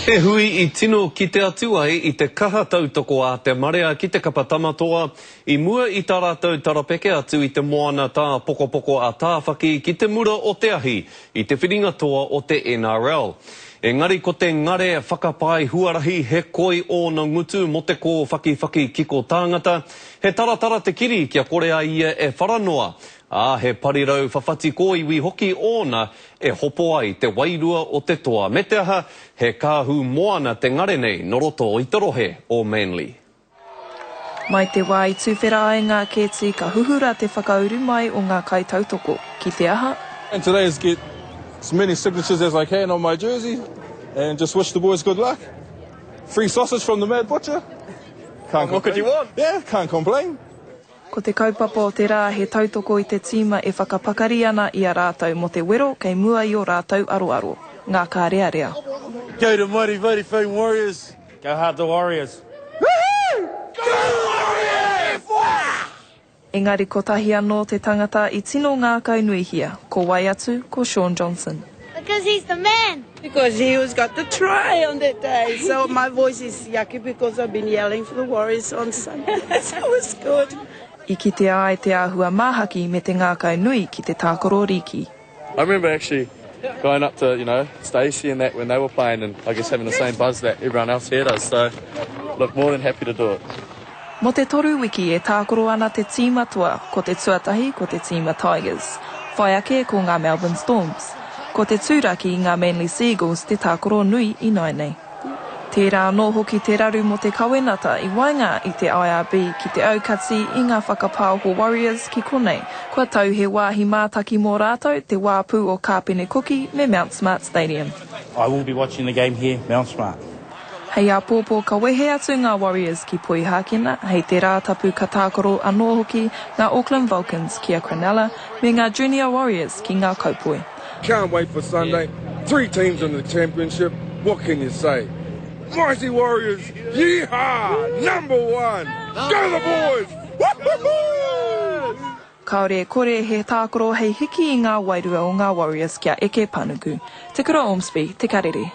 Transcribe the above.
He hui i tino kite atu ai i te kaha tautoko a te marea ki te kapa Tamatoa i mua i tā rātou tarapeke atu i te moana tāpokopoko a Tāwhaki ki te mura o te ahi i te whiringa toa o te NRL. Engari ko te ngare whakapae huarahi he koi ōna ngutu mō te kōwhakiwhaki kiko tāngata, he taratara te kiri kia kore a ia e whara noa, ā, he parirau whawhati kōiwi hoki ōna e hopo ai te wairua o te toa, me te aha, he kāhu moana te ngare nei nō roto i te rohe o Manly. Mai te wā i tuwhera ai ngā kēti ka huhura te whakauru mai o ngā kaitautoko, ki te aha? And today is get as many signatures as I can on my jersey and just wish the boys good luck. Free sausage from the Mad Butcher. Can't What could you want? Yeah, can't complain. Ko te kaupapa o te rā he tautoko i te tīma e whakapakari ana i a rātou mō te wero kei mua i ō rātou aroaro, ngā kārearea. Go to mighty mighty fine Warriors! Go hard the Warriors! Woohoo! Go Warriors! Engari kotahi anō te tangata i tino ngākaunuihia, ko wai atu, ko Shaun Johnson. Because he's the man! Because he was got the try on that day. So my voice is yucky because I've been yelling for the Warriors on Sunday. So it's good. I kitea ai te āhua māhaki me te ngākau nui ki te tākaro rīki. I remember actually going up to, you know, Stacey and that when they were playing and I guess having the same buzz that everyone else here does. So, look, more than happy to do it. Mō te toru wiki e tākaro ana te tīma toa, ko te tuatahi ko te tīma Tigers. Whai ake ko ngā Melbourne Storms. Ko te tūraki ngā Manly Seagulls te tākaro nui ināianei. Tērā anō hoki te raru mō te kawenata i waenga i te IRB ki te aukati i ngā whakapāoho Warriors ki konei, kua tau he wāhi mātaki mō rātou te wāpū o Kāpene Kuki me Mount Smart Stadium. I will be watching the game here, Mount Smart. Hei āpōpō ka wehe atu ngā Warriors ki Poihākena, hei te Rātapu ka tākaro anō hoki ngā Auckland Vulcans ki a Cronulla me ngā Junior Warriors ki ngā Kaupoi. Can't wait for Sunday, 3 teams in the championship, what can you say? Mighty Warriors, yee-haw! Number one! Go the boys! Woo-hoo-hoo! Kāore e kore he tākaro hei hiki i ngā wairua o ngā Warriors kia eke panuku. Te Kura Ormsby, Te Karere.